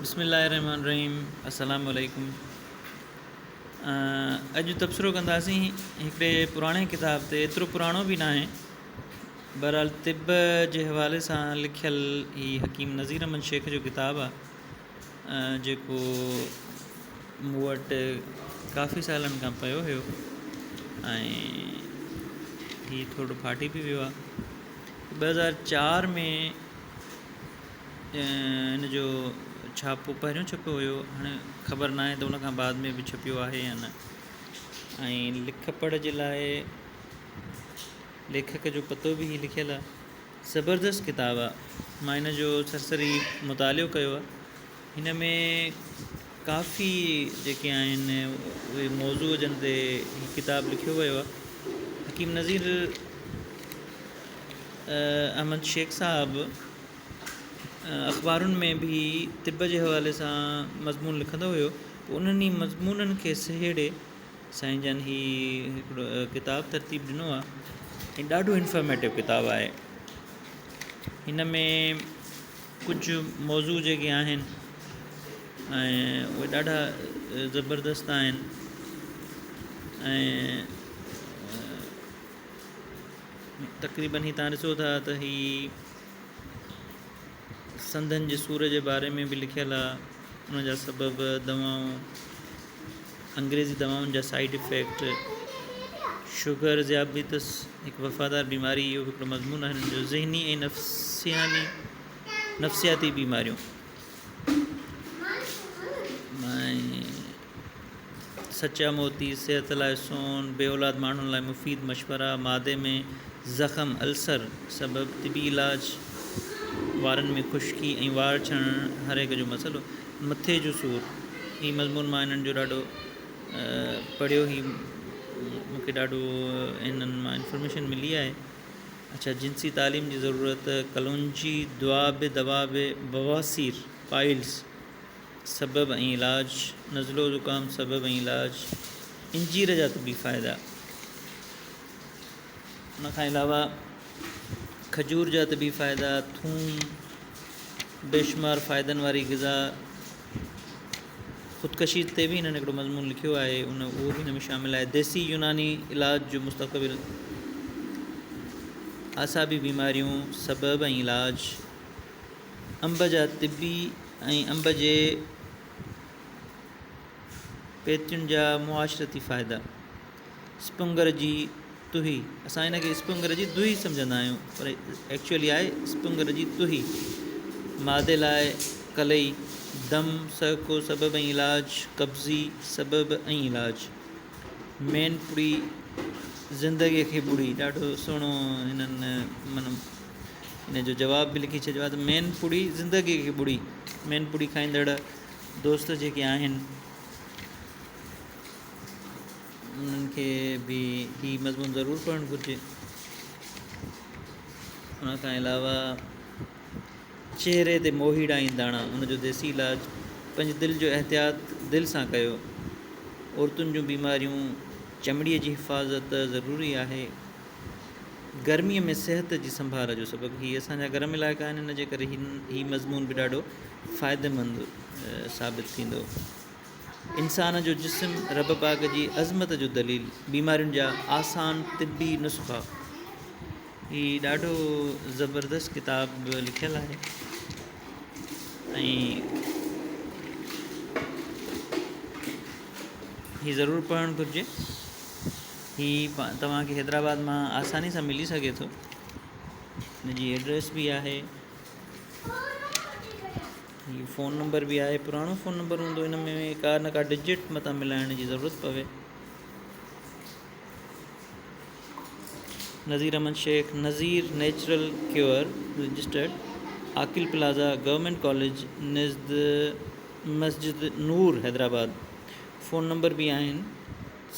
بسم الله الرحمن الرحيم السلام عليڪم اڄ تبصرو ڪنداسين هڪڙي پراڻي ڪتاب تي ايترو پراڻو به ناهي بهرحال طب جي حوالي سان لکيل هي حڪيم نذير احمد شيخ جو ڪتاب آهي جيڪو مون وٽ ڪافي سالن کان پيو هيو ۽ هي ٿورو ڦاٽي به ويو آهي 2004 ۾ ان جو ڇاپو پهريون ڇپيو هيو هاڻي خبر ناهي ته ان کان بعد ۾ به ڇپيو آهي يا نه ۽ لک پڙهه جي لاء ليکڪ جو پتو به هي لکيل آهي زبردست ڪتاب آهي مان ان جو سرسري مطالعو ڪيو آهي هن ۾ ڪافي جيڪي آهن اهي موضوع جن تي هي ڪتاب لکيو ويو آهي حڪيم نذير احمد شيخ صاحب اخبارن ۾ به طب جي حوالي سان مضمون لکندو هيو پوء انهن ئي مضمونن کي سهيڙي سائين جن هي هڪڙو ڪتاب ترتيب ڏنو آهي ۽ ڏاڍو انفارميٽو ڪتاب آهي هن ۾ ڪجهه موضوع جيڪي آهن ۽ اهي ڏاڍا زبردست آهن ۽ تقريبن هي تان ڏسو ٿا ته هي سنڌن جي سور جي باري ۾ به لکيل آ ان جا سبب دوائون انگريزي دوائن جا سائيڊ افيڪٽ شگر ذيابيطس هڪ وفادار بيماري اهو به هڪڙو مضمون آهي هنن جو ذهني ۽ نفسياني نفسياتي بيماريون ۽ سچا موتي، صحت لاء سون، بي اولاد ماڻهن لاء مفيد مشورا، معدي ۾ زخم، السر، سبب طبي علاج، وارن ۾ خشڪي ۽ وار ڇڻڻ هر هڪ جو مسئلو، مٿي جو سور، هي مضمون مان انهن جو ڏاڍو پڙهيو هي مون کي ڏاڍو انهن مان انفارميشن ملي آهي. اڇا جنسي تعليم جي ضرورت، ڪلونجي، دعا به دوا به، بواسير، پائلز، سبب ۽ علاج، نزلو زڪام سبب ۽ علاج، انجير جا طبي فائدا، ان کان علاوه کجور جا طبي فائدا، ٿوم، بيشمار فائدن واري غذا، خودڪشي تي به هنن هڪڙو مضمون لکيو آهي ان اهو به هن ۾ شامل آهي، ديسي يوناني علاج جو مستقبل، اعصابي بيماريون، سبب ۽ علاج. انب جا طبي ۽ انب جي پيتين جا معاشرتي فائدا. اسپنگر جي تهي، اسان ان کي اسپنگر جي دهي سمجهندا آهيون پر ايڪچوئلي آهي اسپنگر جي تهي. معدي لاء ڪلئي، دم، سهڪو، سبب ۽ علاج، قبضي، سبب ۽ علاج. مين پڙي، زندگيء کي ٻڙي، ڏاڍو سهڻو هنن معنيٰ ان جو جواب به لکي ڇڏيو آهي ته مين پڙي زندگي کي ٻڙي مين پڙي کائيندڙ دوست جيڪي آهن انهن کي به هي مضمون ضرور پڙهڻ گهرجي ان کان علاوه چهري تي موهيڙا ۽ داڻا ان جو ديسي علاج پنهنجي دل جو احتياط دل سان ڪيو عورتن جون بيماريون چمڙي جي حفاظت ضروري آهي گرميء ۾ صحت جي سنڀال جو سبق، هي اسان جا گرم علائقا آهن ان جي ڪري هي مضمون به ڏاڍو فائديمند ثابت ٿيندو. انسان جو جسم رب پاڪ جي عظمت جو دليل، بيمارين جا آسان طبي نسخا، هي ڏاڍو زبردست ڪتاب لکيل آهي ۽ هي ضرور پڙهڻ گهرجي. هي توهان کي حيدرآباد مان آساني سان ملي سگهي ٿو هن جي ايڊريس به آهي هي فون نمبر به آهي پراڻو فون نمبر هوندو هن ۾ ڪا نه ڪا ڊجٽ متان ملائڻ جي ضرورت پوي Nazir Ahmed Shaikh Nazir natural cure registered Aqil plaza government college نزد مسجد نور حيدرآباد فون نمبر به آهن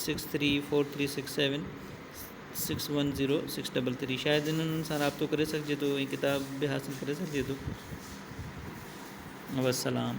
six three four three six seven six one zero six double three شايد انهن سان رابطو ڪري سگهجي ٿو ۽ ڪتاب به حاصل ڪري سگهجي ٿو والسلام.